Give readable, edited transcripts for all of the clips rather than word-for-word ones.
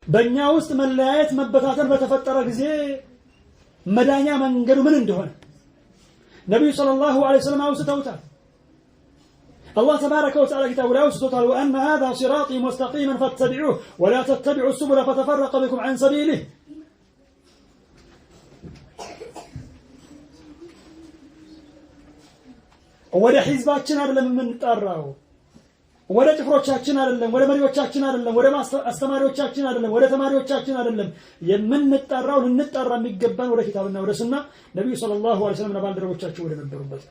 በእኛ ውስጥ መለያየት መበታተን በተፈጠረ ጊዜ መዳኛ መንገዱ ምን እንደሆነ ነቢዩ ሰለላሁ ዐለይሂ ወሰለም አውስተውታል። አላህ ተባረከ ወተዓላ ኪታቡ ላይ አውስቶታል። ወአነ ሃዛ ሲራጢ ሙስተቂመን ፈተቢዑህ ወላ ተተቢዑ ሱቡለ ፈተፈረቀ ቢኩም ዐን ሰቢሊህ። ወደ ሂዝባችን አይደለም የምንጠራው፣ ወደ ጭፍሮቻችን አይደለም፣ ወደ መሪዎቻችን አይደለም፣ ወደ አስተማሪዎቻችን አይደለም፣ ወደ ተማሪዎቻችን አይደለም የምንጠራው። ልንጠራ የሚገባን ወደ ኪታብና ወደ ሱና ነቢዩ ሰለላሁ ዐለይሂ ወሰለም እና ባልደረቦቻቸው ወደ ነበሩበት።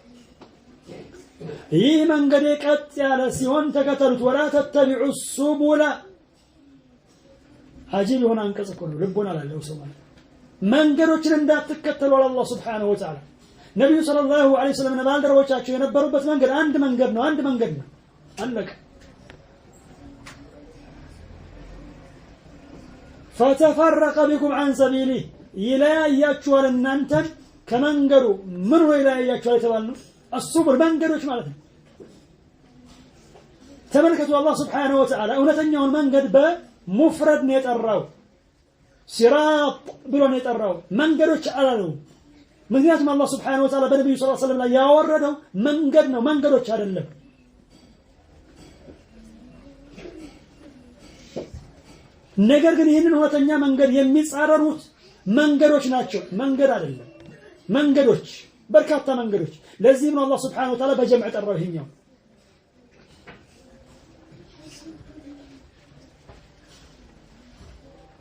ይህ መንገዴ ቀጥ ያለ ሲሆን ተከተሉት። ወላ ተተቢዑ ሱቡላ። አጂብ የሆነ አንቀጽ እኮ ነው። ልቦና ላለው ሰው ማለት መንገዶችን እንዳትከተሉ አለ አላህ ሱብሓነሁ ወተዓላ። ነቢዩ ሰለላሁ ዐለይሂ ወሰለም እና ባልደረቦቻቸው የነበሩበት መንገድ አንድ መንገድ ነው። አንድ መንገድ ነው። አለቀ። ፈተፈረቀ ቢኩም ዐን ሰቢሊህ ይለያያችኋል እናንተን ከመንገዱ። ምን ሆኖ ይለያያችኋል የተባልነው? አሱቡል መንገዶች ማለት ነው። ተመልከቱ፣ አላህ ስብሓነሁ ወተዓላ እውነተኛውን መንገድ በሙፍረድ ነው የጠራው፣ ሲራጥ ብሎ ነው የጠራው፣ መንገዶች አላለውም። ምክንያቱም አላህ ስብሓነሁ ወተዓላ በነቢዩ ሰለላሁ ዐለይሂ ወሰለም ላይ ያወረደው መንገድ ነው፣ መንገዶች አይደለም። ነገር ግን ይህንን እውነተኛ መንገድ የሚጻረሩት መንገዶች ናቸው፣ መንገድ አይደለም። መንገዶች፣ በርካታ መንገዶች። ለዚህም ነው አላህ ስብሓነሁ ወተዓላ በጀምዕ ጠራው። ይሄኛው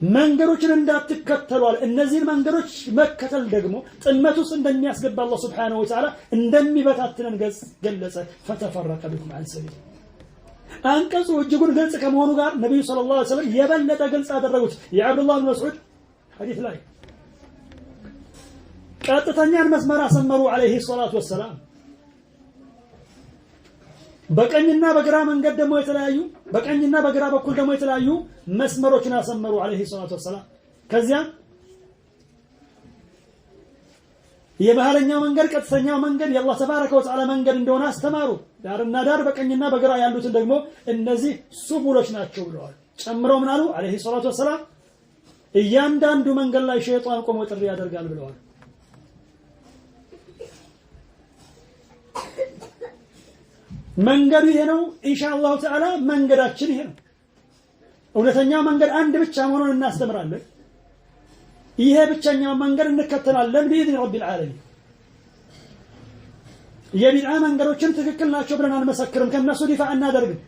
መንገዶችን እንዳትከተሏል። እነዚህን መንገዶች መከተል ደግሞ ጥመት ውስጥ እንደሚያስገባ አላህ ስብሓነሁ ወተዓላ እንደሚበታትነን ገለጸ። ፈተፈረቀ ቢኩም ዐን ሰቢል። አንቀጹ እጅጉን ግልጽ ከመሆኑ ጋር ነቢዩ ሰለላሁ ዐለይሂ ወሰለም የበለጠ ግልጽ አደረጉት። የዓብዱላህ ብን መስዑድ ሐዲስ ላይ ቀጥተኛን መስመር አሰመሩ ዐለይሂ ሰላቱ ወሰላም። በቀኝና በግራ መንገድ ደግሞ የተለያዩ፣ በቀኝና በግራ በኩል ደግሞ የተለያዩ መስመሮችን አሰመሩ ዐለይሂ ሰላቱ ወሰላም። ከዚያም የመሀለኛው መንገድ ቀጥተኛው መንገድ የአላህ ተባረከ ወተዓላ መንገድ እንደሆነ አስተማሩ። ዳርና ዳር በቀኝና በግራ ያሉትን ደግሞ እነዚህ ሱቡሎች ናቸው ብለዋል። ጨምረው ምን አሉ ዐለይሂ ሰላቱ ወሰላም? እያንዳንዱ መንገድ ላይ ሸይጣን ቆሞ ጥሪ ያደርጋል ብለዋል። መንገዱ ይሄ ነው። ኢንሻአላሁ ተዓላ መንገዳችን ይሄ ነው። እውነተኛው መንገድ አንድ ብቻ መሆኑን እናስተምራለን። ይሄ ብቸኛው መንገድ እንከተላለን ቢኢዝኒ ረቢል ዓለሚን። የቢድዓ መንገዶችን ትክክል ናቸው ብለን አንመሰክርም። ከእነሱ ዲፋ አናደርግም።